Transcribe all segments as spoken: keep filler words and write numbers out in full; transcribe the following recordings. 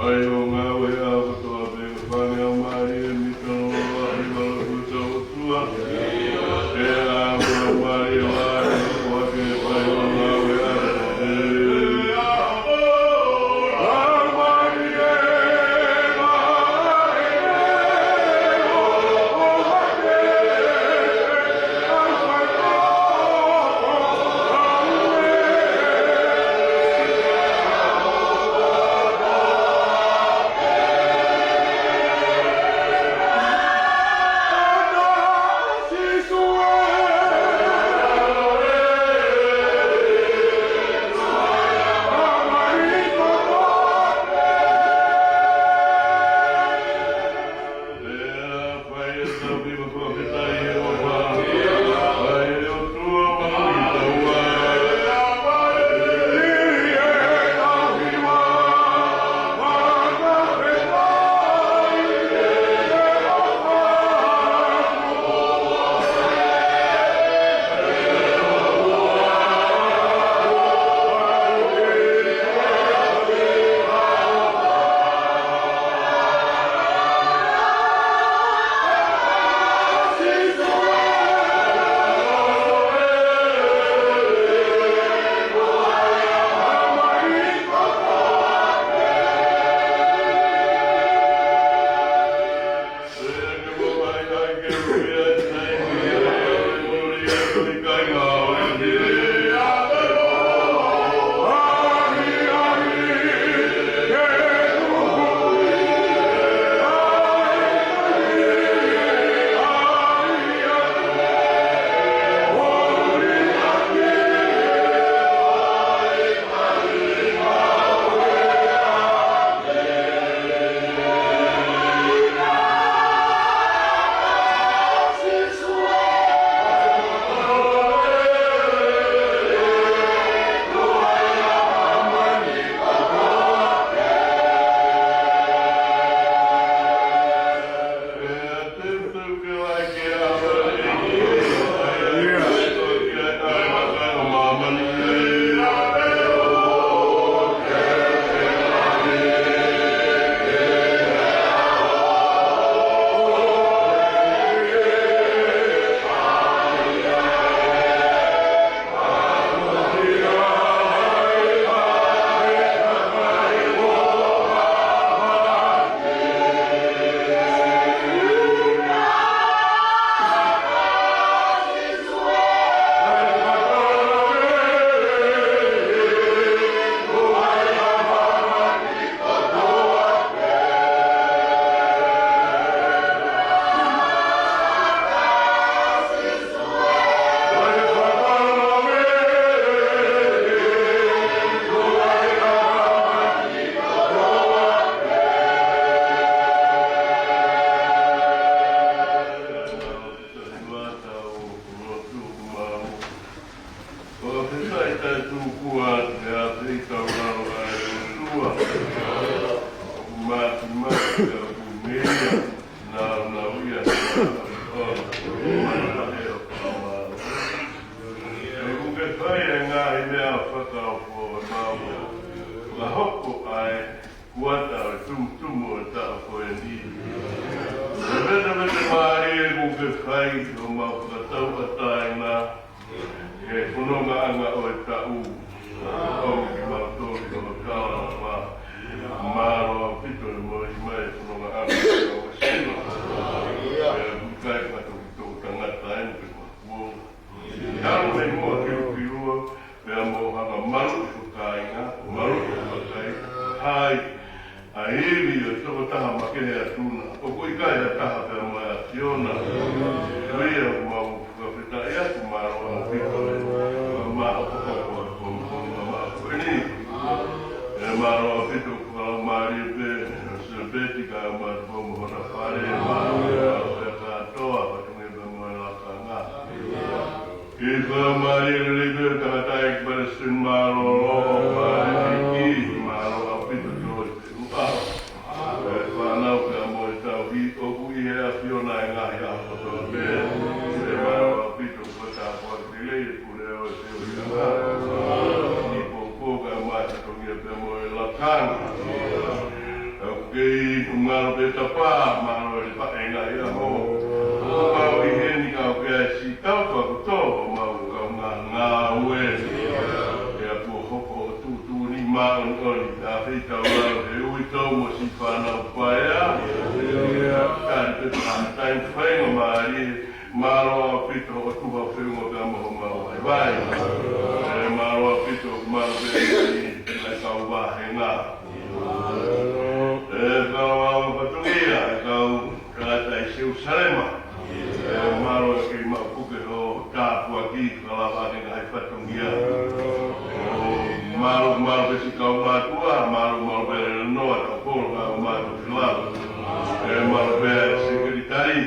Fai ʻo ngāue ʻa kotoa pē, fanga mālie mi tau lahi ma lo kuta ʻOtua. Pea ʻa mālie lahi ʻo ake fai ʻo ngāue ʻa kotoa pē. Fakafetaʻi taʻetuku atu pea pehē ʻi taulalo ʻa e ʻOtua. ʻOku mātimati pea ʻoku meʻa, nāunauʻia, ʻoku ke fai e ngaahi meʻa fakaofo ʻa e mau. Ka hoko ai, kuata ʻo e tumutumu ʻo e taʻu ko eni. Ko e meʻa, meʻa mālie ʻoku ke fai ʻo mau fakatauʻatāina he fonongaʻanga ʻo e taʻu. ʻOku mau tō ki hono kalafa. Mālō ʻaupito e moʻui mai e fonongaʻanga ʻo e sino. Pea ʻoku ʻikai ke tau tō tangata eni ke mau kuonga. Tau mai mo a kiukiua, pea mo hanga malu ʻi ko kāinga, malu ʻi ko kakai, hai, ʻa e ivi ʻo e tokotaha makehe atu na, ʻoku ʻikai ha taha pea mo e ʻAfiona. Ko ia ʻoku mau fakafetaʻi atu, mālō ʻaupito e, ma, ma, ko, ko, ko, ko, ma, ma, ko eni. E mālō ʻaupito ko e laumālie pē, ʻo Sēpeti kae ʻumaʻā mo hona fale, mālō ʻaupito kātoa, fatongia pea mo e lakanga. Ki he fakamālie lelei pē ʻo e tangata ʻi Palesiteni mālōlō, ʻo Palesiteni, mālō ʻaupito tō e feʻunga. Ko e fānau pea mo e tauhi, ʻoku ʻi he ʻAfiona e ngaahi ʻaho kotoa pē. Pea mālō ʻaupito ko e tāpuaki lelei e pule ʻo e feohiʻanga. Ni poupou kae ʻumaʻā e fatongia pea mo e lakanga. Mālō pē Tapa, mālō e paʻanga ia ho. Mau ʻi heni kau pē ai si tau fakuto, mau kau ngā ngāue. Pea kuo hoko ʻo tuʻutuʻuni māʻoniʻoni, ʻa fei tau lau he uitou mo si fānau paea. Tali pē pātai faingamālie, mālō ʻaupito ʻOtua feʻunga pea mo homau vaivai. ʻE mālō ʻaupito, mālō pē ai kau vāhenga. ʻE kau au fatongia, ʻe kau tangata ʻi Selusalema. ʻE mālō ke mau puke ho tāpuaki, ka lava ke ngaahi fatongia. ʻO mālō, mālō pē si kau mātuʻa, mālō, mālō pē noa, tau polo, kau mātuʻa ki lava. ʻE mālō pē sekelitali.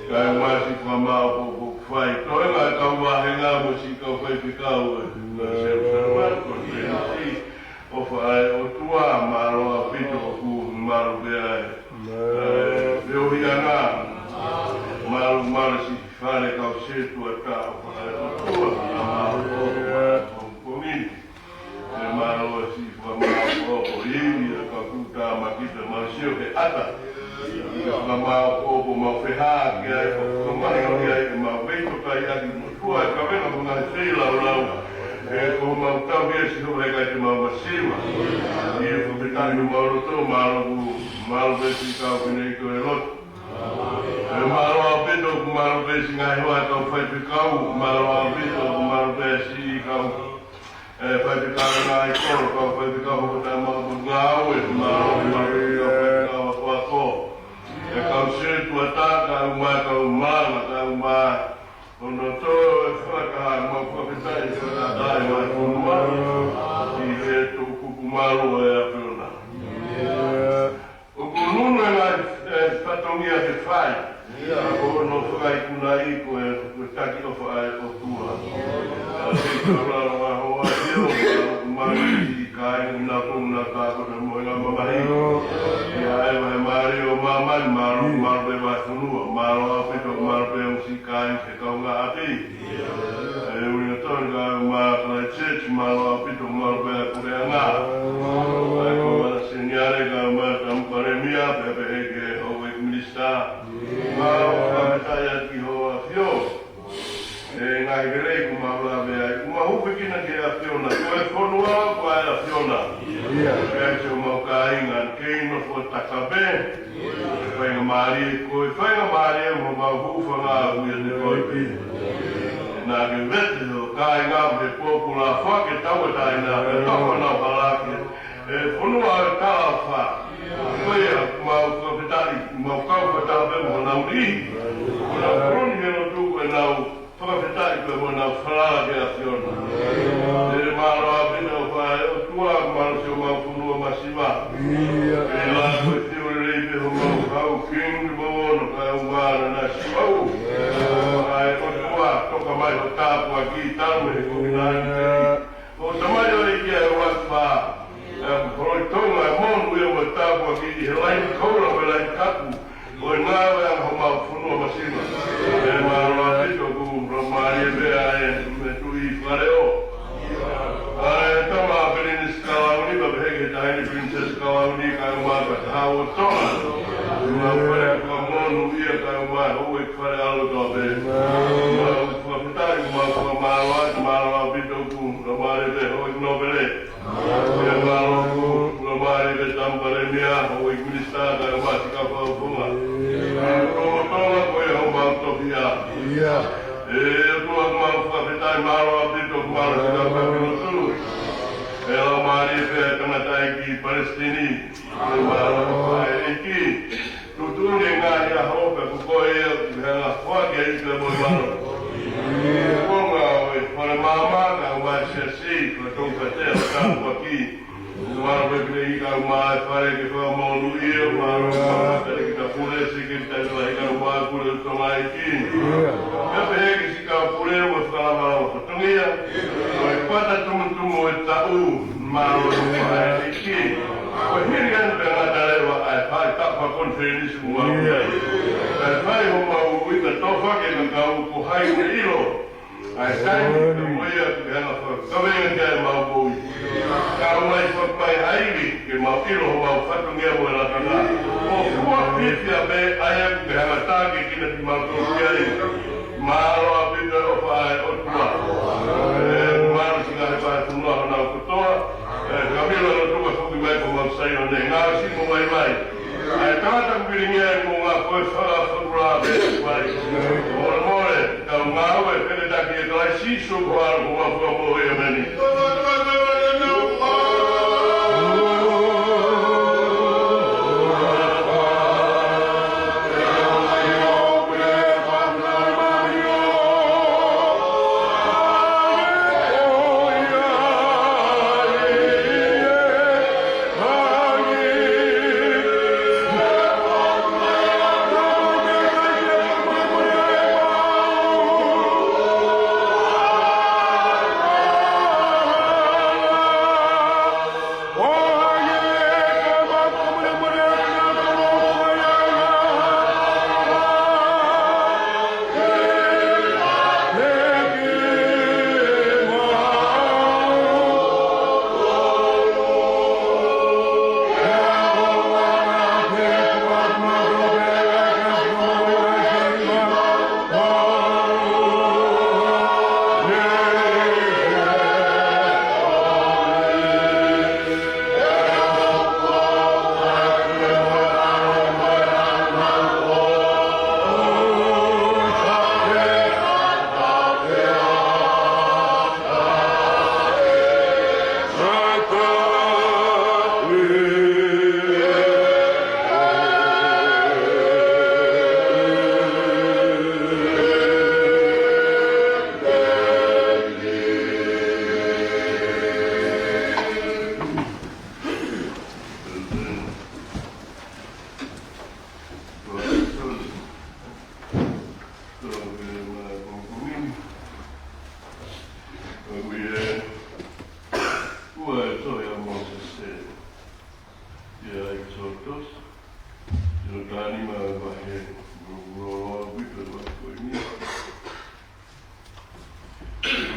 Kae ʻumaʻā si fakamāʻopoʻopo fai. Toenga kau vāhenga mo si kau faifekau ʻi Selusalema, ko e si ʻofa ʻa e ʻOtua, mālō ʻaupito ʻoku mālō pē ai. ʻE, feohiʻanga, mālō, mālō si fale kau setuata, ʻofa ʻa e ʻOtua, mālō ʻaupito ʻoku pongini. ʻE mālō si fakamāʻopoʻopo ivi ʻa ka kuta ma kita ma sio he ʻata. Fakamāʻopoʻopo mau fehā ki ai ʻo fakamāʻopoʻopo ai ʻe mau veitokai ʻaki mo tua e kavenga mo ngaahi feilaulau. ʻE ko mau tau ia si ho vai kai te mau masiva. ʻI he fakafetaʻi mo mau loto mālō ku, mālō pē si kau kine i ko e loto. ʻE mālō ʻaupito ku mālō pē si ngaahi hoa kau faifekau, mālō ʻaupito ku mālō pē si kau ʻE faifekau ngaahi kolo, kau faifekau hoko tā mau ngāue, mālō, mālō, faifekau ako ako. ʻE kau setuata, kau mai, kau mana, kau mai. Ono to e fakataha, mau fakafetaʻi, fakataha, e mai fonua. ʻI he tukuku mālō e ʻAfiona. ʻOku nunu e ngaahi, e, fatongia ke fai. ʻIo. Ko hono fakaikunaʻi ko e, ko e taki ʻofa ʻa e ʻOtua. ʻA e kaulala hoa ʻio, mālō ʻoku mālō i kāinga ko na ka ko na mo e ngaahi mamahi. ʻIo. ʻIo, ʻa e vahe mālie ʻo māmani, mālō, mālō pē vahefonua, mālō ʻaupito, mālō pē ʻosi kāinga he kaungāʻapi. ʻE ui ʻa Tony kau mai Christchurch, mālō ʻaupito, mālō pē ʻa e puleʻanga. ʻA e kau mai Seniale kau mai Tamu Palēmia, pea pehē ki he Houʻeiki Minisitā. Mālō, fakafetaʻi atu ki Hoʻo ʻAfio. ʻE ngaahi lelei kuo mau lave ai, kuo mau hūfekina ki he ʻAfiona, ko e fonua, ko e ʻAfiona. ʻIo. Pea ʻi homau kāinga, kei nofo takape. Faingamālie, ko e faingamālie ʻo homau hūfanga ʻa e ʻAfiona ko e pē. Naʻa ke vete ho kāinga he pōpula fake tauʻatāina, he tauʻatāina hala ke. ʻE fonua ʻo e talaʻofa. Ko ia, mau fakafetaʻi, mau kau fakataha pē mo honau niʻihi. Honau kolo ni he lotu ko ʻenau fakafetaʻi ko e mo ʻenau falala ki he ʻAfiona. ʻE mālō ʻaupito ʻofa ʻa e ʻOtua, mālō si homau fonua masiva. ʻIo. ʻE la ko e fiu lelei pē homau kau King Momono kae ʻumaʻā ʻa Sipau. ʻA e ʻOtua, toka mai ho tāpuaki talu mei he kovinānite. ʻO tamai ʻo e ʻEiki ʻa e ʻuluaki fā. ʻE holo ʻi Tonga e monūʻia mo e tāpuaki ʻi he laini koula mo e laini kapu. ʻO e ngāue ʻa homau fonua masiva. ʻE mālō ʻaupito ʻoku lau mālie pē ʻa e me tuʻi Faleʻo. ʻA e tama Pilinisi Kalauni, pea pehē ki he Taʻahine Princess Kalauni, kae ʻumaʻā e Taha ʻo Tonga. Mau fale ka monūʻia kae ʻumaʻā e Houʻeiki Fale ʻAlo Toʻapē. Mau fakafetaʻi, mau fakamālō atu, mālō ʻaupito ʻoku lau mālie pē Houʻeiki Nōpele. ʻIo mālō ʻoku lau mālie pē Tamu Palēmia, Houʻeiki Minisitā, kae ʻumaʻā siʻi kau fakafofonga. ʻIo Tonga ko e homau tofiʻa. ʻIo. ʻE ʻOtua mau fakafetaʻi mālō ʻaupito, mālō siʻi kau kapilotu. ʻE lau mālie pē ʻa e tangataʻeiki Palesiteni. ʻE mālō ʻa e ʻEiki. Tuʻutuʻuni e ngaahi ʻaho pea ko koe ia ʻoku hanga foaki ai pea mo e mālō. Ko e ngāue fale maama kae ʻumaʻā e siasi, ko e tongi fatea, tāpuaki. Mālō pē pine i kae ʻumaʻā e fale ke fakamonūʻia, mālō pē ʻa e Talēkita Pule, Sekelitali Lahi kae ʻumaʻā e Pule ʻo Tonga ʻEiki. Pea pehē ki siʻi kau pule mo e fakalamalama fatongia. Ko e pata tumutumu ʻo e taʻu, mālō pē ʻa e ʻEiki. Ko e hili ʻeni pea ngata leva ʻa e fai tapa konifelenisi ʻoku mau ʻi ai. Kae fai homau uika tofa ke kakau ko hai ʻoku ʻilo ʻa e taimi pea mo ia ʻoku ke hanga fakakavenga ki ai ʻemau moʻui. Kae ʻumaʻā e fakamai ha ivi ke mau ʻilo homau fatongia mo e lakanga. Fiha pē ʻa ia ʻoku ke hangataki kiate kimautolu ia. Mālō ʻaupito e ʻofa ʻa e ʻOtua. ʻE, mālō siʻi ngaahi fai fonua honau kotoa. ʻE, ka mila lo tuka fuki mai ko mau sai o ne ngāue siʻi mo mai mai. ʻA e tangata kuo pilingia e mo ngā koe faka fakula pē fai. Mole mole, kau ngāue pene taki e Kalaisi Sīsū ko ʻAlo ko mau fakamoʻui, ʻēmeni.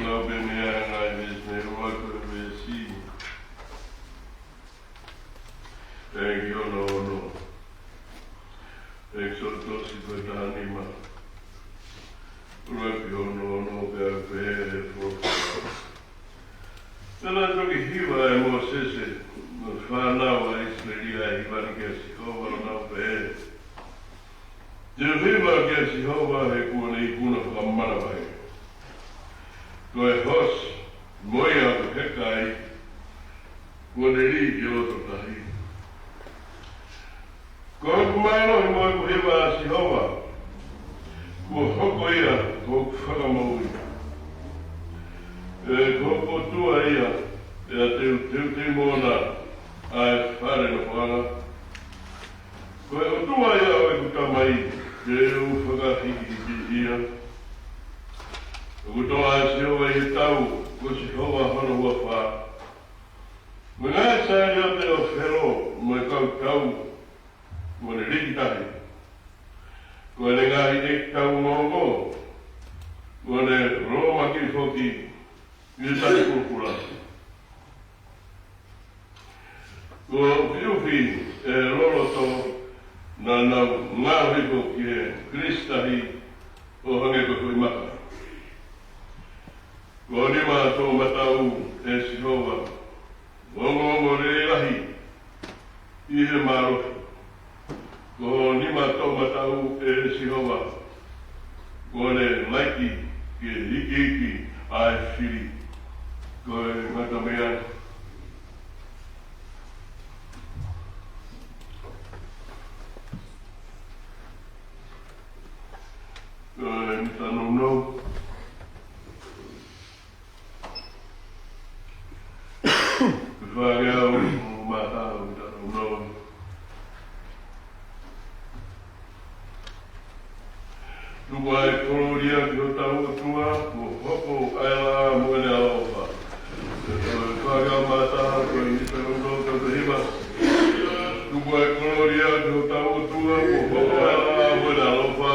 Lau pē mei ai e ngaahi veesi, mei he ua ko e veesi. ʻEiki ono ono. ʻEkisoto ko e taha nima. ʻUluaki ono ono pea pehē ʻe he folofola. Pea naʻe toki hiva ʻe Mōsese mo e fānau ʻa ʻIsileli ʻa e hiva ni kia Sihova ʻo nau pehē, Te u hiva kia Sihova he kuo ne ikuna fakamanavahē. Ko e hoosi mo ia ʻoku heka ai, kuo ne lī ki loto tahi. Ko hoku mālohi mo hoku hiva ʻa Sihova, kuo hoko ia ko hoku fakamoʻui. ʻE ko hoku ʻOtua ia, pea te u teuteu moʻona ʻa e fale nofoʻanga. Ko e ʻOtua ia ʻo ʻeku tamai, te u fakahīkihiki ia. ʻOku toʻa ʻa Sihova ʻi he tau, ko Sihova hono huafa. Mo e ngaahi saliote ʻo Felo mo e kau tau, kuo ne lī ki tahi. Ko ʻene ngaahi ʻeiki taulōlō, kuo ne lōmaki foki ʻi he Tahi Pulupula. Kuo ʻufiʻufi ʻe he loloto naʻa nau ngaohi ko ē ki he kilisi tahi ʻo hangē ko e foʻi maka. Ko ho nima toʻomataʻu ʻe Sihova, ongoongo lelei lahi ʻi he mālohi. Ko ho nima toʻomataʻu ʻe Sihova, kuo ne laiki ke ikiiki ʻa e fili. Ko e ngata mei ai. Ko e mita nounou. Ko e fāngeau mo e mata ʻo e mita nounou. Tuku ʻa e kolōlia ki hotau ʻOtua, kuo hoko ʻa e laʻā mo ʻene ʻaloʻofa. Ko e fāngeau mata ʻo e mita nounou, tau toe hiva. Tuku ʻa e kolōlia ki hotau ʻOtua, kuo hoko ʻa e laʻā mo ʻene ʻaloʻofa.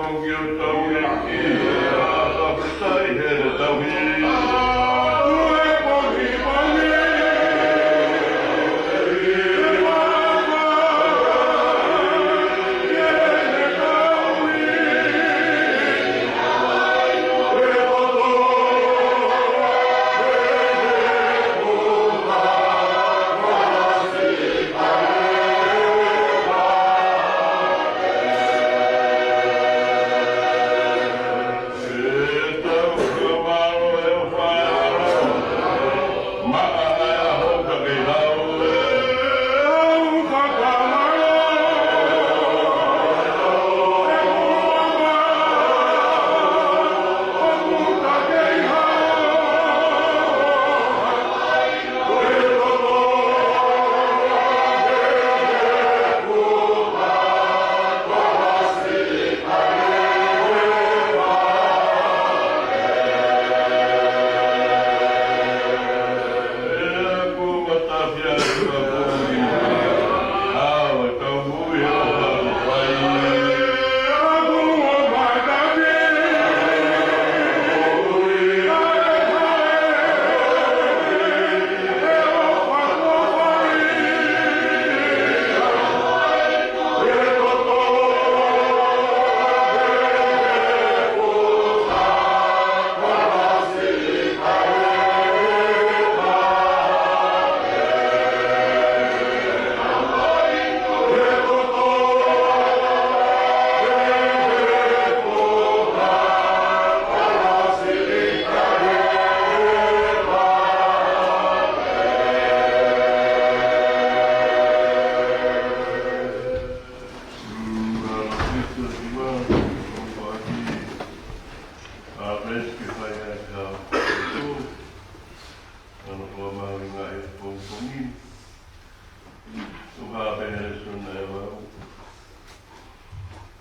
Ko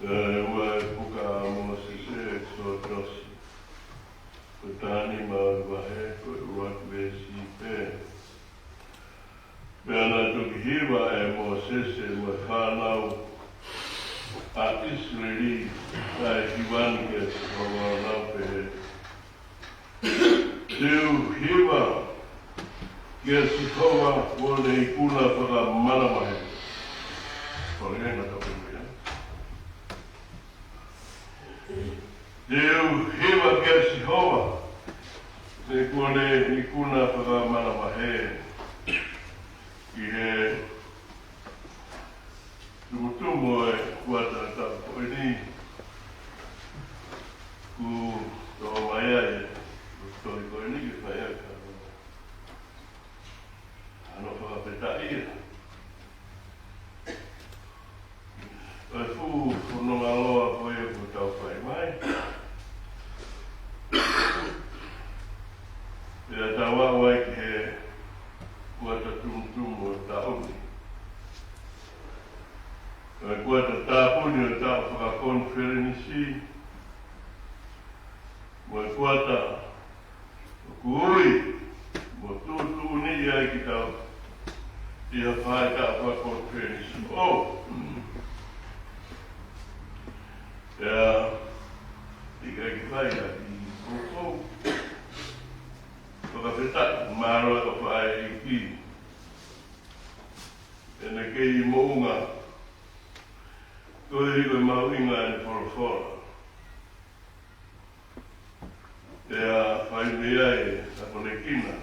e ua e puka ʻa Mōsese, ʻEkisoto, ko e taha nima ʻo e vahe, ko e ua ki he veesi pē. Pea naʻe toki hiva ʻe Mōsese mo e fānau ʻa ʻIsileli ʻa e hiva ni kia Sihova, ʻo nau pehē: Te u hiva kia Sihova kuo ne ikuna fakamanavahē. Ko e ngata pē ia. Te u hiva kia Sihova, he kuo ne ikuna fakamanavahē. ʻI he tumutumu ʻo e kuata ʻo e taʻu ko eni, kuo toʻo mai ai ʻe he tohi ko eni ke fai ai hano, hano fakafetaʻi. ʻA e fuʻu fononga loa ko ia kuo tau fai mai. Pea tau aʻu ai ki he kuata tumutumu ʻo e taʻu ni. ʻA e kuata tāpuni ʻo e taʻu fakakonifelenisi. Mo e kuata ʻoku ui mo tuʻutuʻuni ai kitautolu ʻi ha faʻahitaʻu fakakonifelenisi. ʻO, ʻIo, ʻikai ke fai ha kiʻi poupou fakafetaʻi, mālō e kau faiʻeiki ʻene kei moʻunga koeʻuhi ko e mahuʻinga ʻene folofola. Pea fai mei ai ʻa e konekina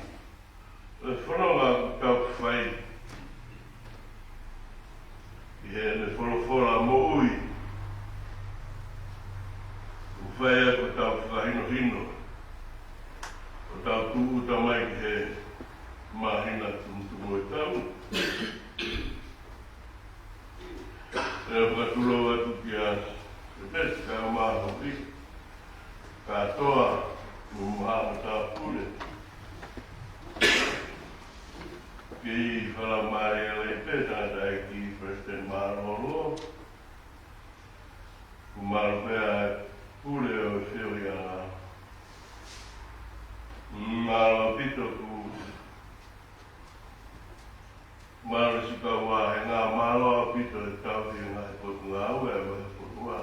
ʻo e fononga ʻoku tau fai ʻi heʻene folofola moʻui, ʻoku fai ai hotau fakahinohino, hotau tūʻuta mai ki he māhina tumutumu ʻo e taʻu. ʻE fakatulou atu kia Sēpesi Kaumāhuʻi, kātoa mo e matāpule. Kei Falamālie Leipe, tangataʻeiki palesiteni mālōlō. Kuo mālō pē ʻa e pule ʻo e feohiʻanga. Mālō ʻaupito kuo mālō siʻi kau vāhenga, mālō ʻaupito e tauhi e ngaahi potungāue ʻa e Vahefonua.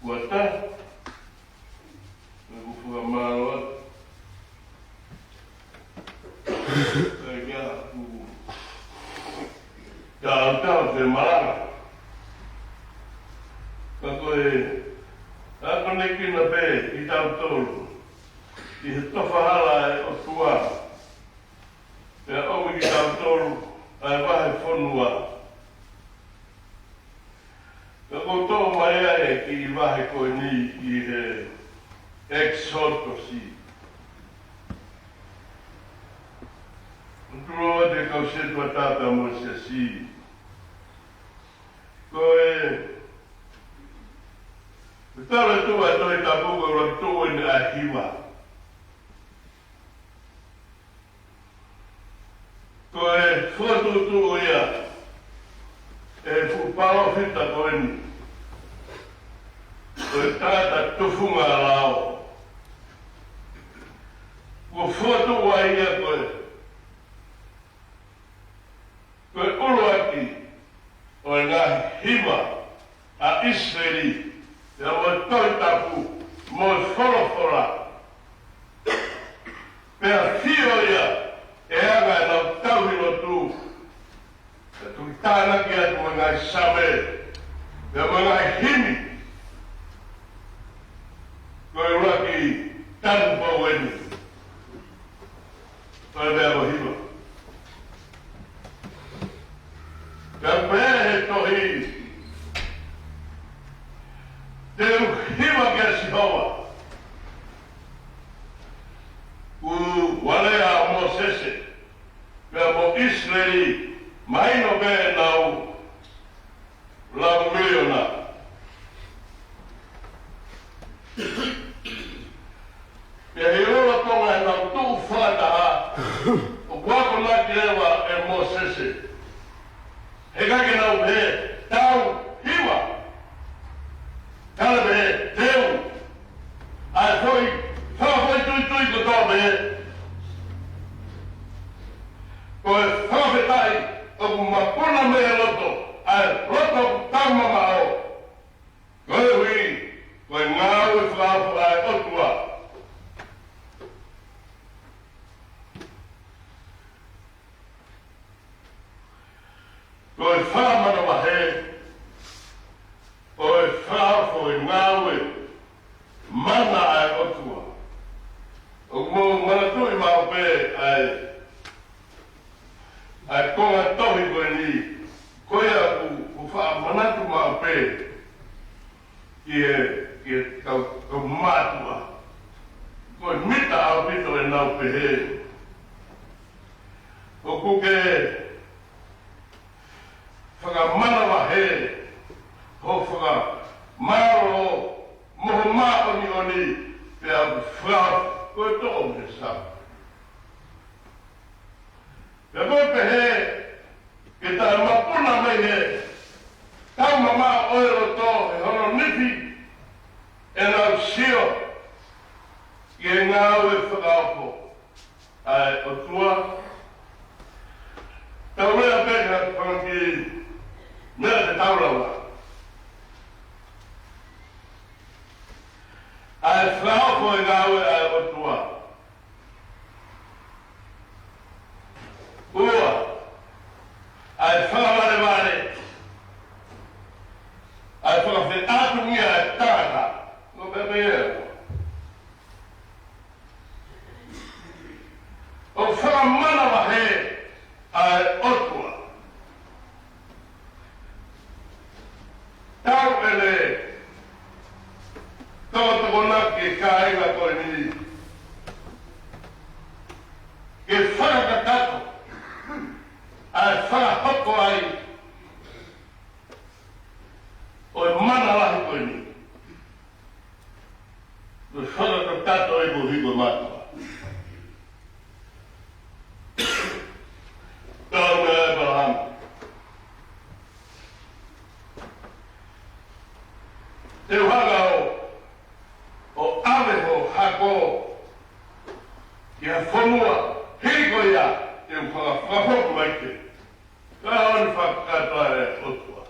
Kuata, me ku fakamālō atu. Ka ia ku tautau te malanga. Ka ko e akonekina pē kitautolu ʻi he tofahala ʻa e ʻOtua. Pea ʻomi kitautolu ʻa e vahefonua. Ka ʻoku toʻo mai ai e kiʻi vahe ko eni ʻi he ʻEkisoto. ʻOku tuʻu ʻa e kau setuata pea mo Siasi. Ko e, ko e tala tuʻu ʻa e Tohi Tapu ko e ʻuluaki tuʻu eni ʻa e hiva. Ko e fokotuʻutuʻu ia ʻe he fuʻu palōfita ko eni, ko e tangata tufunga lao. Kuo fokotuʻu ai ia ko e, ko e ʻuluaki ʻo e ngaahi hiva ʻa ʻIsileli, pea mo e Tohi Tapu, mo e folofola. Pea fio ia ʻe he anga ʻenau tauhi lotu. Pea toki tānaki atu mo e ngaahi same, pea mo e ngaahi himi. Ko e ʻuluaki tanupou eni. Ko e meʻa ko e hiva. Pea pehē ʻe he tohi, te u hiva kia Sihova. Kuo lea ʻa Mōsese, pea mo ʻIsileli, mahino pē ʻenau lau miliona. Pea ʻi he lolotonga ʻenau tuʻu fakataha, ʻoku akonaki leva ʻe Mōsese. He ʻikai ke nau pehē, tau hiva. Ka nau pehē, te u. ʻA e foʻi, fakafoʻituitui kotoa pē. Ko e fakafetaʻi ʻoku mapuna mei he loto, ʻa e loto ʻoku taumamaʻo. Koeʻuhi ko e ngāue fakaofo ʻa e ʻOtua. Ko e fakamanavahē, ko e fakaofo e ngāue mana ʻa e ʻOtua. ʻOku mou manatuʻi maʻu pē ʻa e, ʻa e konga tohi ko eni, ko ia ʻoku, ʻoku fakamanatu maʻu pē ki he, ki he kau, kau mātuʻa. Ko e mita ʻaupito ʻenau pehē. ʻOku ke fakamanavahē ho fakamālō mo ho māʻoniʻoni, pea ʻoku fakaofo, ko e toʻo mei he sā. Pea ko e pehē, ke taʻemapuna mei he taumamaʻo ʻo e loto, he hono nifi ʻenau sio ki he ngāue fakaofo ʻa e ʻOtua. Tau lea pē ki he fanga kiʻi meʻa te tau lau. ʻA e fakaofo e ngāue ʻa e ʻOtua. Ua, ʻa e fakavalevale, ʻa e fakafeʻātungia ʻa e tangata. Ko e meʻa pē ia. ʻOku fakamanavahē ʻa e ʻOtua. Tau ʻene tokotokonaki e kāinga ko eni ke fakakakato ʻa e fakahoko ai ʻo e mana lahi ko eni. Ko e fakakakato e koeʻuhi ko e mātuʻa. Tau meʻa ʻa ʻĒpalahame. Te u hanga ʻo, ʻo ʻave ho hako ki ha fonua, hili ko ia te u hanga ʻo fakafoki mai ke. Ka ʻoku ne fakakakato ʻa e ʻOtua.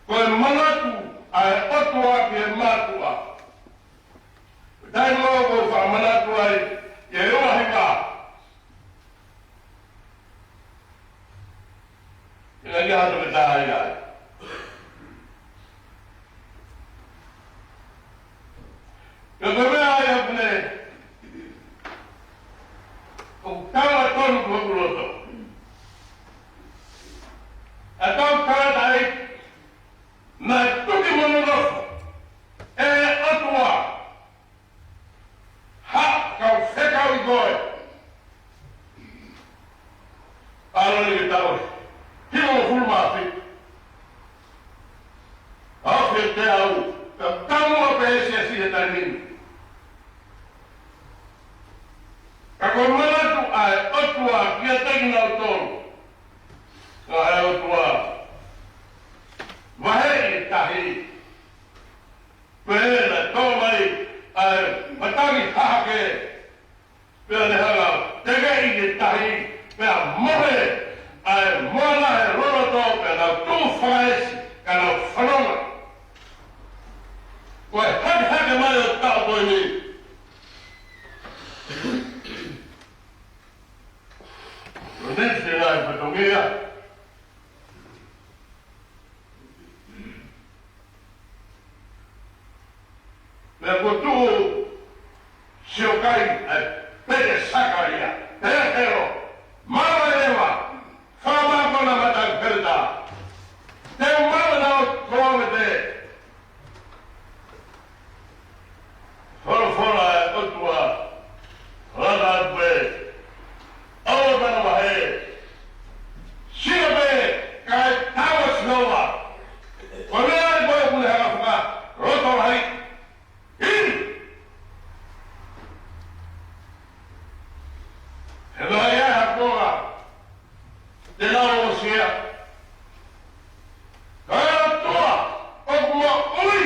Ko e manatu ʻa e ʻOtua ʻaki e mātuʻa. Taimi ʻoku ou fakamanatu ai, ʻi he ua hiva. Ina ia atu ke tā ai ai. Ka ko e meʻa ia ʻoku ne, ʻoku tala tonu ki hoku loto. ʻA e kau tangataʻeiki, naʻe tuki mo nonofo ʻe he ʻOtua ha kau fekauʻi koe. ʻAlu ni ke tau himangofulu mā fitu. ʻAho fitu teau, ka tau mua pē he siasi he taimi ni. Ka ko e manatu ʻa e ʻOtua kiate kinautolu. Ka ʻe ʻOtua, vaheʻi e tahi. Pea naʻe tō mai ʻa e matangi hahake. Pea ne hanga tekeʻi e tahi, pea mohe ʻa e moana he loloto, pea nau tuʻu fakaesi, ka nau fanongo. Ko e hakehake mai ʻo e taʻu ko eni. Ko e next thing ʻa e fatongia. Pea ko e tuʻu Siokai, ʻa e peke Sakalia, peke ʻo, mama leva, fakamakona mata peleta. Te mama na o koa me te. Folofola ʻa e ʻOtua, lata atu pē, ʻaua mana vahe, sio pē, kae tau ʻa Sihova, ko e meʻa ia ko ē ʻoku ne hanga fakalotolahiʻi. He vahe ia ha koa, te nau ʻosi ia. Ka ʻOtua, ʻoku moʻui.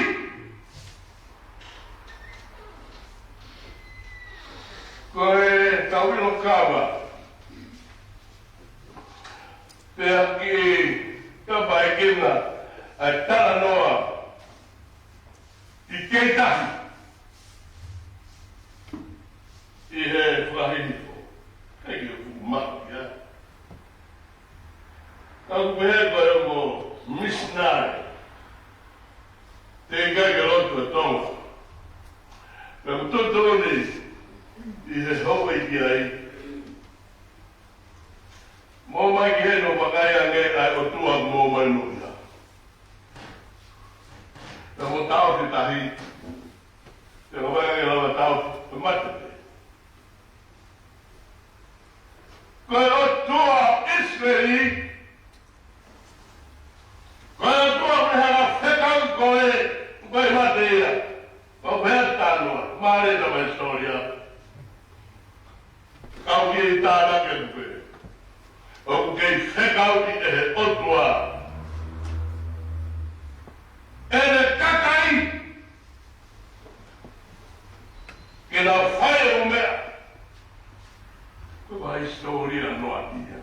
Ko e tau ʻilo kava. Pea ki ka pai kina, ʻa e talanoa. ʻI kei tahi. ʻI he fakahihifo. Hei ke fuʻu maʻu ia. Ka ʻoku pehē ko e ongo misinale. Teʻeki ai ke lotu ʻa Tonga. Pea ʻoku totonu ni ʻi he houʻeiki ai. Mo mai ki heni ʻo vakai ange ʻa e ʻOtua mo mai mo ia. Pea mo taʻofi tahi. Pea mo mai ange lava taʻofi, pea mate pē. Ko e ʻOtua ʻIsileli, ko e ʻOtua ʻoku ne hanga fekauʻi koe, ko e mate ia. Ko e pehē talanoa, mālie ʻa e hisitōlia. Kau ki he tānaki atu pē. ʻOku kei fekauʻi ʻe he ʻOtua ʻene kakai ke nau fai e ʻū meʻa. Ko e hisitōlia noa ia.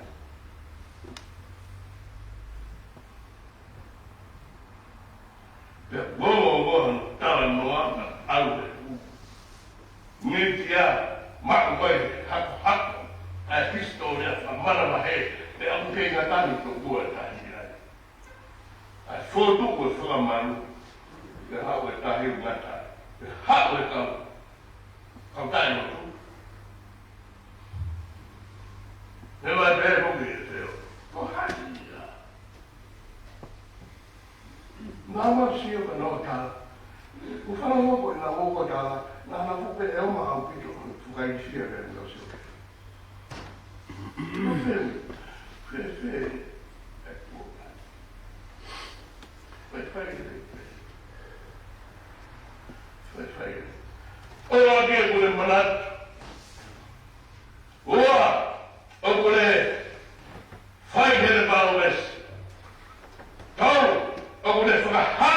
Pea ʻoku ongo hono talanoa ʻa e ʻalu ʻe ʻū. Ngitia, maʻu mai hakohako ʻa e hisitōlia fakamanavahē, pea ʻoku kei ngata ni tokua e tahi ai. ʻA e fotu ko e fakamalu, pea haʻu e tahi ʻo ngata, pea haʻu e kau, kau taʻelotu. Pea mai pē ko ke teo, ko hai ia? Naʻa mau sio ka nau tala. Ko fana mo ko naʻa mau ko tala, naʻa nau fupe e oma ʻaupito, fakaisia ke nau sio. Ko fē, fē, fē, e kuo. Fai, fai, fai, fai. Fai, fai. ʻOua ke kule manatu. Ua, ʻoku ne fai heʻene palōmesi. Tolu, ʻoku ne fakahā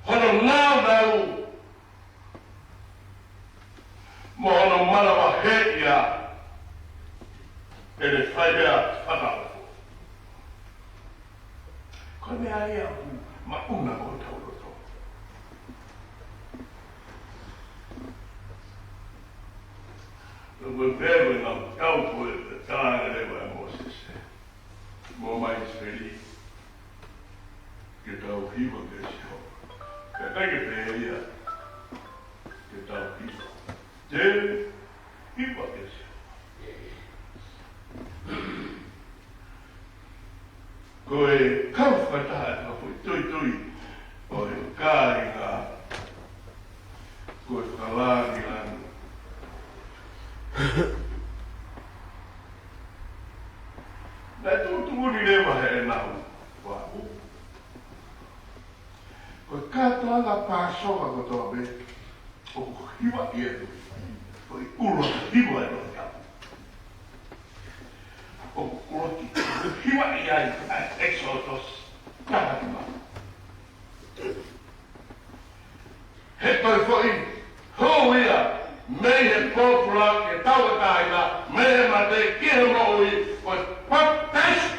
hono nāunau mo hono manavahē ia ʻene fai meʻa fakaofo. Ko e meʻa ia ʻoku maʻuna ko hotau loto. Ke pehē ia ke tau hiva. Te hiva ke se. Ko e kau fakataha e kau foʻi toitoi ʻo e kāinga. Ko e kalāngilangi. Naʻe tuʻutuʻuni leva heʻenau vaku. Ko e kātoanga Pāsova kotoa pē, ʻoku hivaʻi ʻe he foʻi ʻuluaki hiva ʻo e Tohi Tapu. ʻOku ʻuluaki hivaʻi ai ʻa e ʻEkisoto taha nima. He ko e foʻi hū ia mei he pōpula ki he tauʻatāina, mei he mate ki he moʻui, ko e papitaiso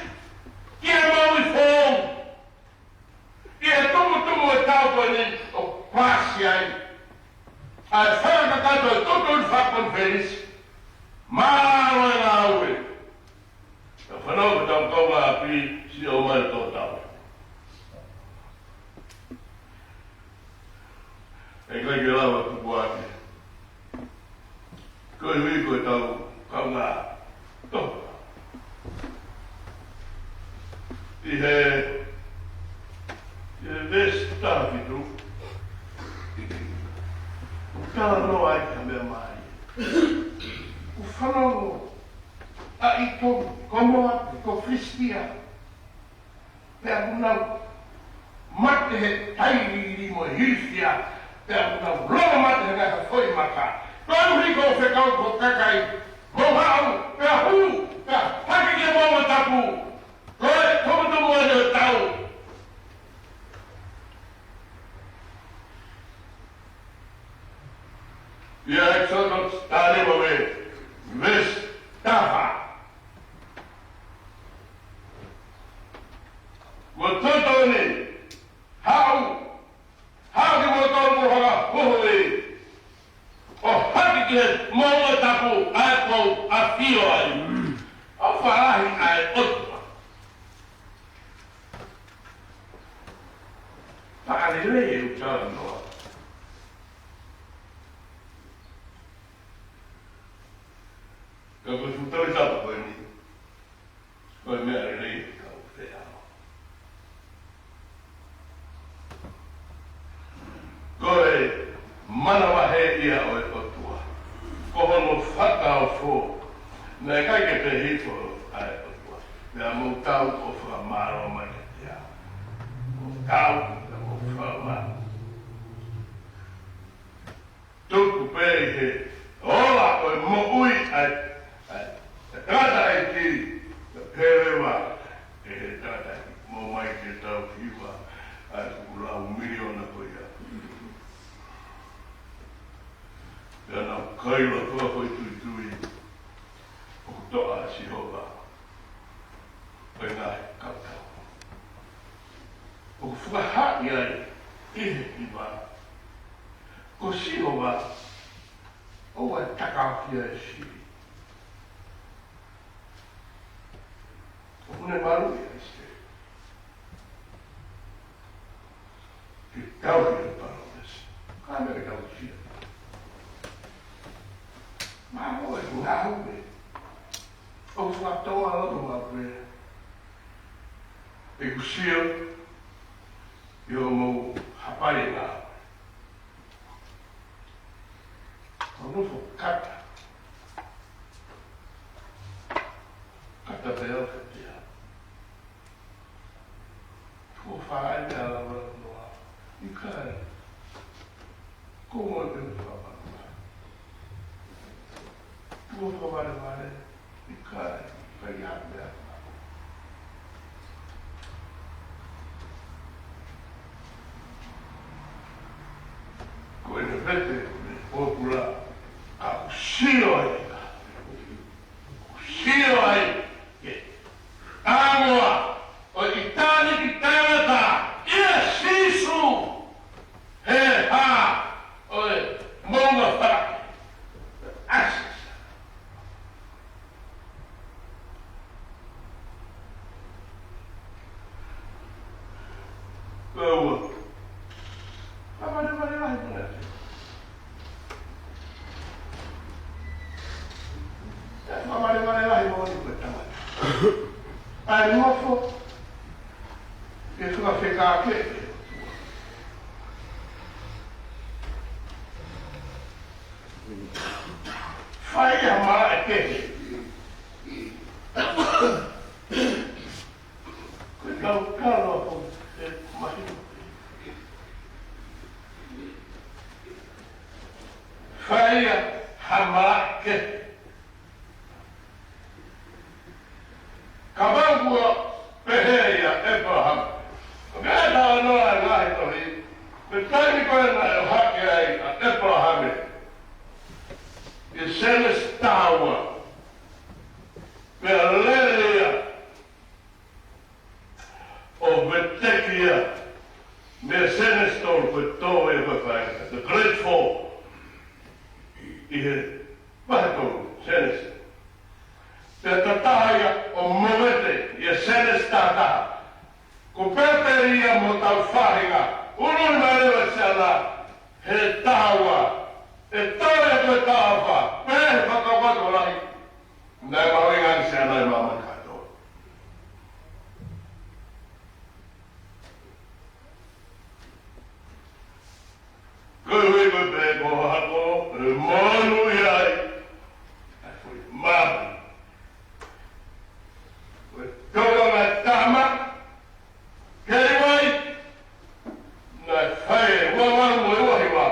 ki he moʻui foʻou. ʻI he tumutumu e tau ko eni ʻoku paasi ai ʻa e fakakakato e tuʻutuʻuni fakakonifelenisi. Mālō e ngāue. Ka fanau ka tau kau ngā api si o mai tō tau. ʻE ʻikai ke lava tuku ake. Koeʻuhi ko e tau kaungā toka. ʻI he, ʻi he veesi taha fitu, ʻoku talanoa ai ki ha meʻa mālie. ʻOku fanongo ʻa ʻItomi, ko Moape, ko Filisitia. Pea ʻoku nau mate he tailiili mo e hilifia. Pea ʻoku nau longo mate he ngaahi foʻi maka. Koeʻuhi ko e fekau ko e kakai. Mou haʻu, pea hū, pea hake ki he moʻunga tapu. Ko e tumutumu eni ʻo e tau. ʻI he ʻEkisoto taha nima mo e veesi taha fā. Mo toto ni, haʻu, haʻu kimoutolu mo hanga huhuʻi, ʻo hake ki he moʻunga tapu ʻa ia kuo u ʻafio ai. ʻOfa lahi ʻa e ʻOtua. Fakalelei e ʻuta noa. Ka ko e fuʻu Tohi Tapu ko eni, ko e meʻa lelei ke tau feʻao. Ko e manavahē ia ʻo e ʻOtua. Ko hono fakaofo. Naʻe ʻikai ke pehē hifo ʻa e ʻOtua, pea mou tau ʻo fakamālō mai kiate au. Mou tau, pea mou fakamālō. Tuku pē ʻi he ola ʻo e moʻui ʻa e, ʻa e, ʻa e tangataʻeiki, pea pehē leva ʻe he tangataʻeiki, mou ō mai ke tau hiva ʻa e kupu lau miliona ko ia. Pea nau kaila fakafoʻituitui, ʻoku toʻa ʻa Sihova ʻo e ngaahi kautau. ʻOku fakahā ai ʻi he hiva, ko Sihova ʻoku takaaki ʻa e sili. ʻOku ne maluʻi ʻa ʻIsileli. Ke tau ki he palōmesi. Ka me ke tau sia. Mālō e ngāue. ʻOku fakatoa loto maʻu pē ʻeku sio ʻi hoʻomou hapai e ngāue. Ko nofo kata. Kata pē au kiate au. Tuʻo fā ai pē ala wala noa. ʻIkai. Ko mo te fā pā. Tuʻo fā wale wale. ʻIkai. ʻIkai ha meʻa. Ko e vete, ko e pōpula, ʻoku sio ai. Sio ai. Ke ʻamoa ʻo e ʻitāniti tangata ʻia Sīsū. He hā ʻo e moʻunga faka. ʻAsi. Kaua. Fakamālō, mālō lahi mo e. Fakamālō, mālō lahi mo e tangata. ʻA e nofo ke fakafekau ke fai ha malaʻe kehe. Ko e kau kalo ko e mahi. Fai ha malaʻe kehe. Ka ʻoku pehē ʻe ʻĒpalahame. ʻOku ʻi ai e talanoa ʻi he ngaahi tohi, ko e taimi ko ē naʻe ʻohake ai ʻa ʻĒpalahame ʻi Sēnesi taha ua, pea lele ia ʻo veteki ia mei Sēnesi tolu, ko e tō ia ko e fai, the great fall. ʻI he vahe tolu, Sēnesi. Pea tataki ia ʻo movete ʻi Sēnesi taha taha. Ko Pēteli ia mo hotau faʻahinga, ʻuluʻi mai leva ʻi Siana he taha ua, ʻe tō ia ko e taha fā, pea he fakakaukau lahi, naʻe mahuʻinga ange ʻi Siana ʻi māmani kātoa. Ko e hui ko e pē ko hako, ʻe monu ia ai. ʻA e foʻi mama. Ko e tokanga tama, kei vai, naʻe fai ʻe ua ua mo e ua hiva.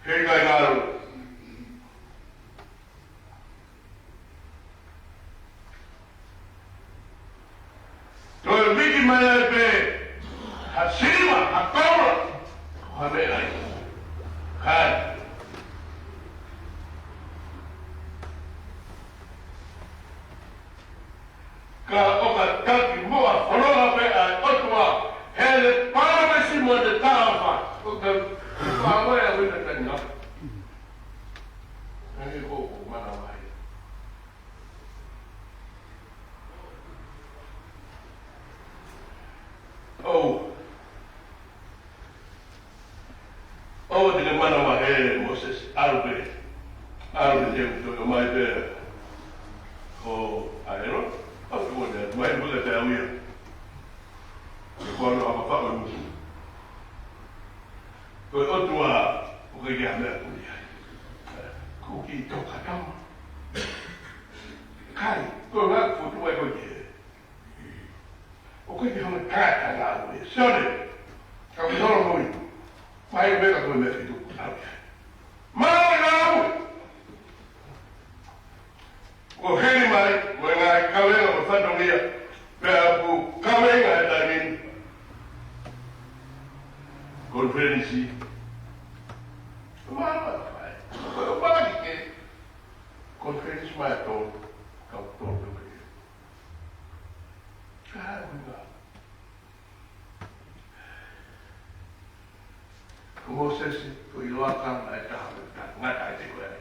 Heʻikai ngalo. Toe viki mai ai pē ha siliva, ha koula, ha meʻa ai. Kai. Ka ʻoka taki mo e fononga pē ʻa e ʻOtua, he ʻene palōmesi mo ʻene talaʻofa. ʻOka fānau ia ʻo e tangata. Hangē ko ʻeku manavahē. ʻOu. ʻOua te ke manavahē, Mōsese, ʻalu pē. ʻAlu pē, te u toe ʻomai pē. Ko ʻAeloni, ʻoku te ʻomai pē te au ia. Ko e kolo ʻa e faʻu. Ko e ʻOtua, ʻoku ʻikai ha meʻa puli ai. Ko e kiʻi tokatama. Kai, ko e ngaahi fotu ai ko ē. ʻOku ʻikai ke hanga ʻe he tangata ʻo ngāue. Sione, ka ʻoku ke holo mo ia. Mai mei ka ko e meʻa fitu. Mau ngāue. ʻO heni mai, mo e ngaahi kavenga mo e fatongia. Pea ʻoku kavenga he taimi ni. Konifelenisi. Ko e mālō ʻa e fai. Ko e ʻomai ke. Konifelenisi mai ʻa e tolu. Kau tolu pē. Ka ʻuhinga. Ko Mōsese, ko e ʻiloa ka ʻe taha, ka ngata ai te koe ai.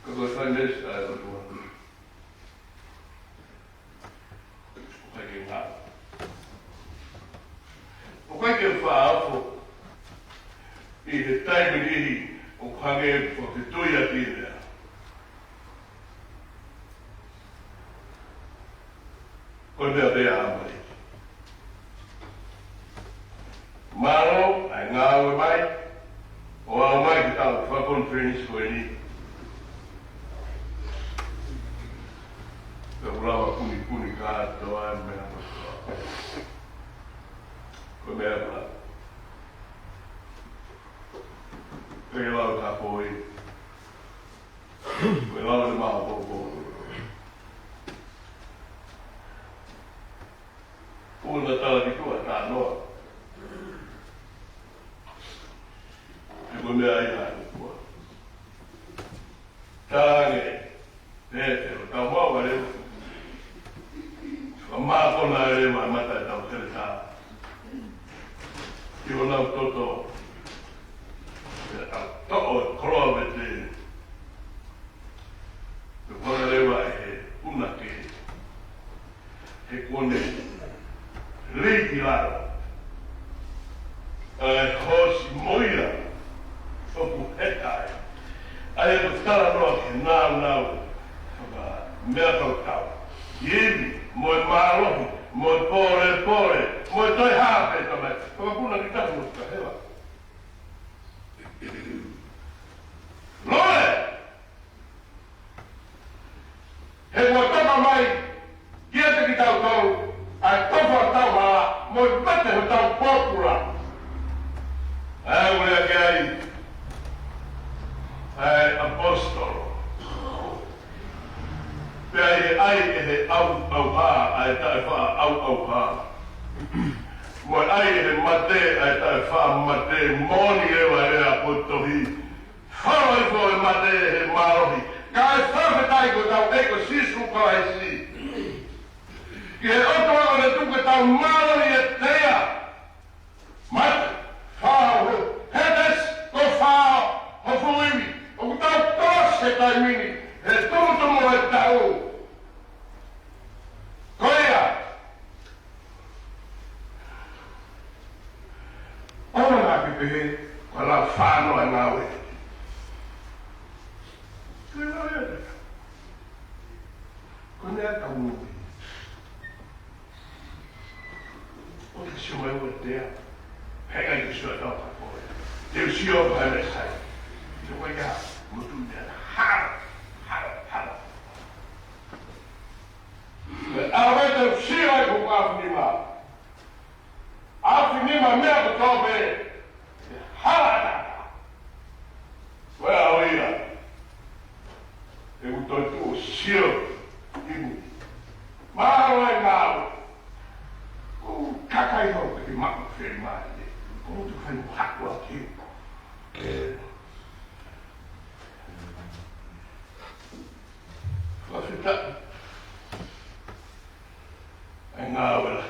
Ka ko e fai mesi ʻa e ʻOtua. ʻOku ʻikai ke ngalo. ʻOku ʻikai ke fakaofo. ʻI he taimi niʻihi ʻoku hangē ʻoku fakafetui ʻa e meʻa. Ko e meʻa pē ʻa ʻAmaleki. Mālō, ʻa e ngāue mai, ʻo aʻu mai ki he tau fakakonifelenisi ko eni. Pea ʻoku lava punipuni kātoa e meʻa. Ko e meʻa pē. Pea lau ka poi. Ko e lau ʻe maʻu popo. Ko e tala ki tuʻa tānoa. He ko e meʻa ia ʻa e ʻOtua. Tānge, pē, pē, ʻo tau mau ʻa leva. Ka mākona ʻa leva, mata e tau heletā. Ki honau toto. Pea tau toʻo e koloa vete. Pea kona leva ʻe he punake. He Kuo ne lī ki lalo ʻa e hoosi mo ia ʻoku heka ai. ʻA ia ko e talanoa ki he nāunau fakameʻakautau, ivi, mo e mālohi, mo e pōlepole, mo e toe hā pē, tamai. Fakapuna ki tahi mo ka hela. Lole! He kuo toka mai kiate kitautolu ʻa e tofa ʻo hotau hala mo e mate ʻo hotau pōpula. ʻA ia ʻoku lea ki ai ʻa e ʻaposetolo. Pea ʻi he ʻai ʻe he ʻauʻauha ʻa e taʻefaʻaʻauʻauha, mo e ʻai ʻe he mate ʻa e taʻefaʻamate, moʻoni leva e lea ʻa e potu tohi, falo hifo e mate ʻe he mālohi, kae fakafetaʻi ko hotau ʻEiki ko Sīsū Kalaisi. Ki he ʻOtua ʻoku ne tuku ʻetau mālohi ʻiate ia. Mate, fā ho Hētesi, ko fā ho fuʻu ivi, ʻoku tau tolosi he taimi ni, he tumutumu ʻo e taʻu. Ko ia, ʻoua naʻa ke pehē kuo lau fānoa e ngāue. Ko e ngāue ʻa e ʻOtua. Ko e meʻa ʻoku tau moʻui. ʻOku ke sio mai ʻoku tea, he ʻikai ke sio ʻa e tau kapoe. Te u sio ʻoku ʻi ai e Mēsaia. Te u ʻai ʻa e motu ia hala, hala, hala. ʻA e meʻa te u sio ai ko e afi nima. Afi nima meʻa kotoa pē. Hala ʻatā. Ko e ʻaho ia ʻeku toe tuʻu ʻo sio ki mui. Mālō e ngāue. Ko e kakai hou ke maʻu fē mai. Ko e motu fai mo haku a ke. Fakafetaʻi. ʻA e ngāue la.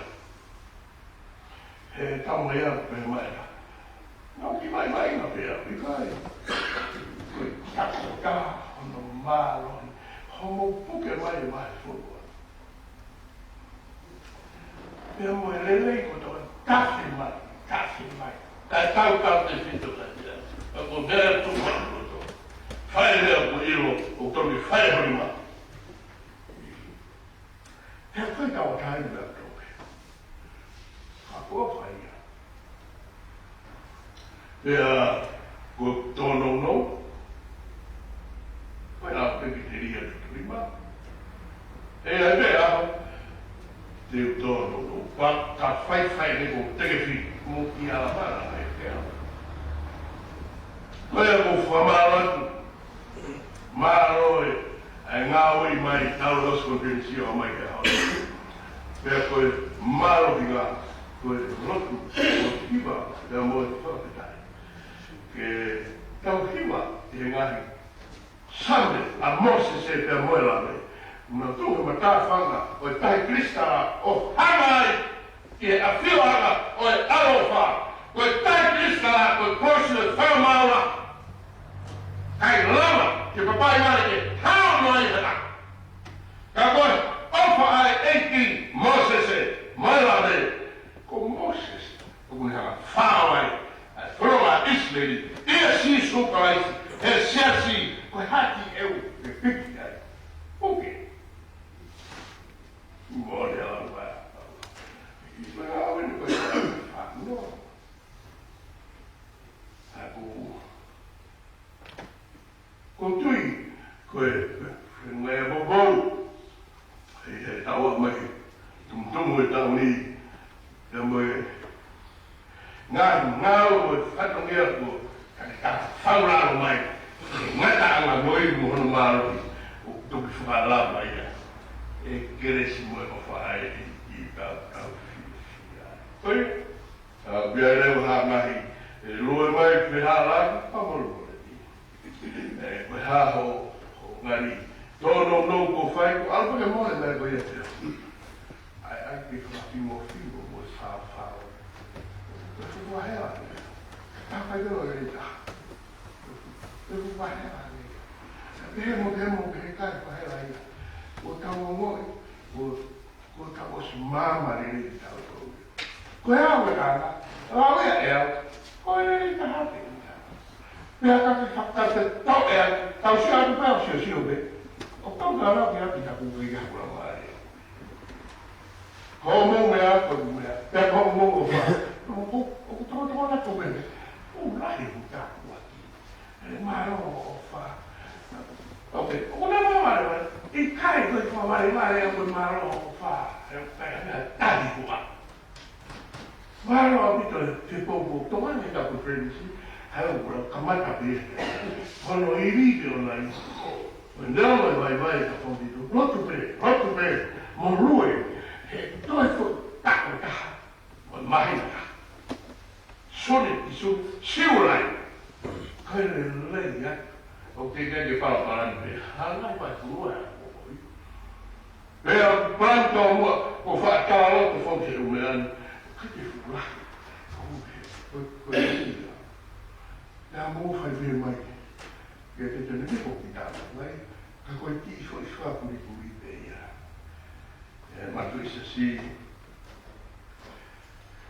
He tau mai au pē mai la. Nau ki mai mai na pē au, ʻikai. Ko e takotaha hono mālohi, homo puke mai e vahe fonua. Pea mo e lelei kotoa, tafe mai, tafe mai. Tautautefito ka tia. Ka ko e meʻa tuʻu mai kotoa. Fai e meʻa ʻoku ʻilo, ʻoku tonu ke fai e holi mai. He fai tau tai meʻa toke. Ka ko e fai ia. Pea ko e tōnounou. Ko e lau pē ki te lia tutu lima. ʻE ai pē ʻaho te u tōnounou. Pea ka faifai ne ko tekefi mo ki ala mana ai pē ʻaho. Ko ia ko e fakamālō atu. Mālō e, ʻa e ngāue mai tau losi konifelenisi ʻo mai ke hao. Pea ko e mālō ki ngā, ko e lotu, ko e hiva, pea mo e fakafetaʻi. Ke tau hiva ʻi he ngaahi Same ʻa Mōsese pea mo e Lame. Naʻa nau tuʻu he matāfanga ʻo e tahi kilisitala ʻo hanga ai ki he ʻafioʻanga ʻo e ʻaloʻofa. Ko e tahi kilisitala, ko e kolosi ʻo e fakamaau. ʻIkai lava ke papai mare ke hao mai hana. Ka ko e ʻofa ʻa e ʻEiki, Mōsese mo e Lame. Ko Mōsese ʻoku ne hanga fao ai ʻa e fononga ʻIsileli ʻia Sīsū Kalaisi, he siasi, ko e hati ʻeu ke piki ai. Puke. Mole ala ua. ʻI he ngāue ni ko e fano. Aku. Ko e tui, ko e, ko e, ko e meʻa ʻoku ou. ʻI he taʻu mai, tumutumu e taʻu ni, te mo e, ngā, ngā o e fatongia ko, ka, ka faulalo mai, ngata anga mo i mo hono mālohi, ʻo toki fakalava ia. ʻE kelesi mo e ʻofa ʻa e ʻEiki ʻi he taʻu, taʻu fiefia. Ko ia, ʻa, pea leva ha ngaahi, ʻe lue mai pe hala, ka mo lue ni. ʻE, ko e hā ho, ho ngali. Tōnounou ko fai, ko ʻalu ke mole mai ko ia pea. ʻAi, ʻai, ke fakafimafimafi mo e faofao. Ko e fuʻu vahela. Ka fai ko e leta. Ko e fuʻu vahela. Pehē mo, pehē mo, pehē kai vahela ia. Ko tau ngoi, ko Ko e ka ʻosi māmā lelei kitautolu. Ko e au e anga, au ia e au, ko e taha pē ia. Pea ka ke fakatau te tau e au, tau sio atu pē, ʻo sio sio pē. ʻO kau ka lau ki atu, ka kuku i ka kula mai. Ko hoʻomou meʻa, ko hoku meʻa. Pea ko hoʻomou ʻofa. ʻOku, ʻoku tokotoko na ko meʻa. ʻOku lahi ʻoku tāpuaki. ʻE, mālō ʻofa. Ok, ʻoku ne mavalemale. ʻIkai ko e mavalemale ʻa ko e mālō ʻofa. ʻE, ʻikai ha meʻa tali kuo. Mālō ʻaupito e poupou. Tokanga ki he kau friends. Hai ʻoku lau kamata pē. Ko hono ili pē ʻo nai. Ko e nau e vaivai ka fong ito. Lotu pē, lotu pē. Mo lue. He toe ko tako taha. Mo e māhina taha. Sone ki Sone, Siulai. Kai lelei atu. ʻOku ke ke palopalani pē, hanga pai kulua ʻa ko ʻoi. Pea panto mua, ko faʻa talo ko fong ke umean. Kai ke fula. Ko ke, ko, ko ia. Pea mo fai pē mai. Ke te tene ni ko kita mai. Ka ko e ki ifo ifo a kuli kuli pē ia. E matu i sasi.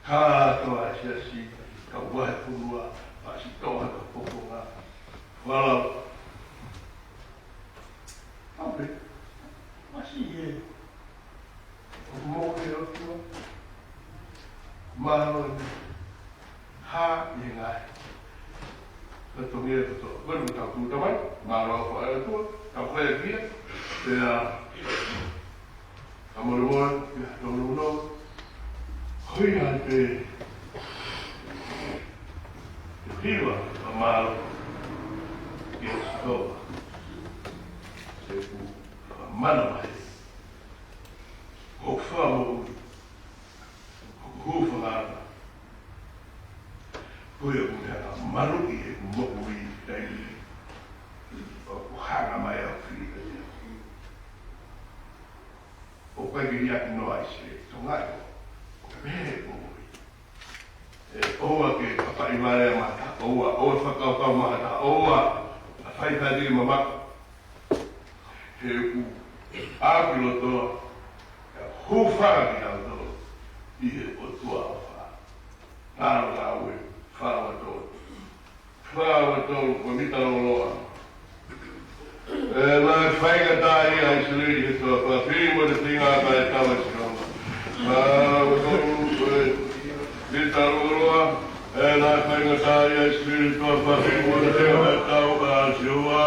Kātoa siasi, kau vahefonua, pasi toa ka pokonga. Walau. Ape, masi e. ʻOku mou ke ʻOtua. Mālō ni. Ha, i ngai. Ka tongi e koto. Wenu tau tū tamai. Mālō ko e ʻOtua. Tau koe kia. Pea. Ka molemole, ia, no, no, no. Ko ia ai pē. Te hiva, ka mālō. Ia, Sihova. Te ku, ka mana mai. Ko fa mo ui. Ko fa ngata. Ko ia ku ne hanga malu i he moʻui taimi. ʻOku hanga mai au fili ka ia. ʻOku ʻikai ke liʻaki noa ʻi se Tonga ʻo, ʻo pehē ko ui. ʻE, ʻoua ke papaʻi vale a mata, ʻoua, ʻoua fakakaukau mata, ʻoua, a fai fai mama. He ʻoku, ʻa ki loto, ʻe hūfanga kitautolu, ʻi he ʻOtua ʻofa. Ngalo ngāue, fāua tolu. Fāua tolu, ko mita loloa. ʻE, naʻe faingataʻaʻia ʻa ʻIsileli he toafa, pili mo e feinga ka e tau ʻa Sihova. Fāua tolu, ko e mita loloa. ʻE, naʻe faingataʻaʻia ʻa ʻIsileli he toafa, pili mo e feinga ka e tau ʻa Sihova.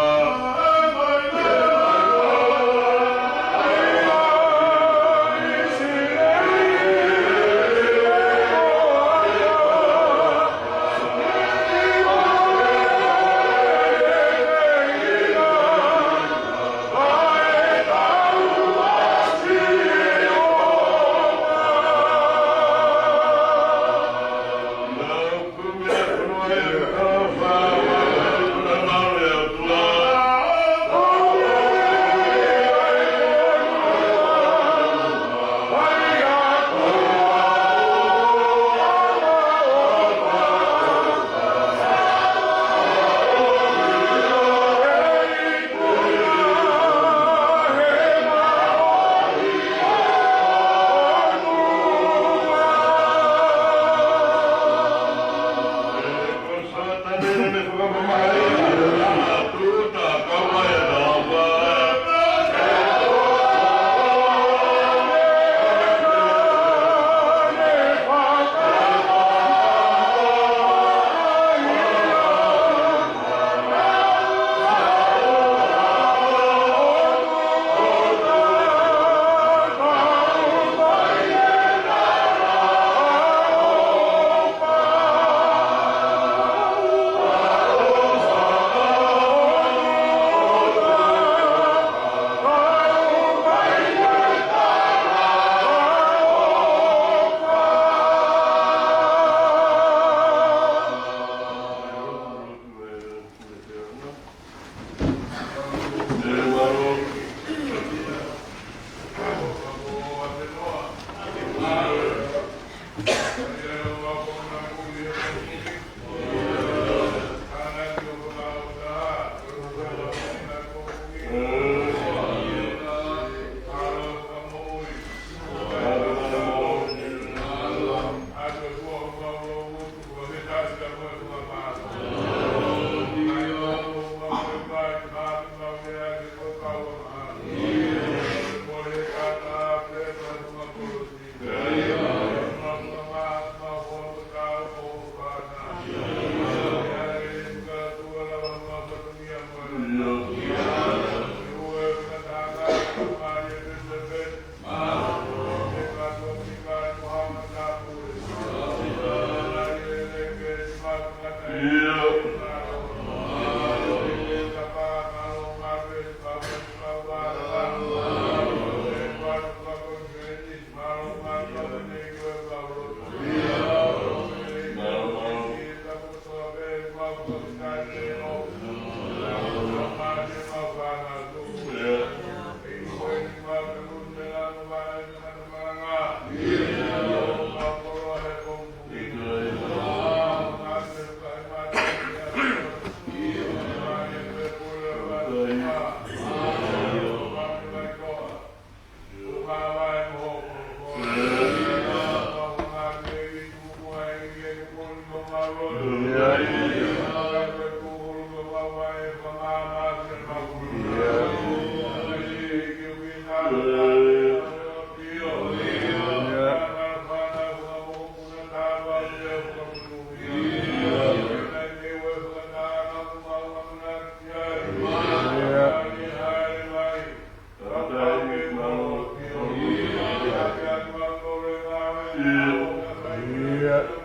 Ia.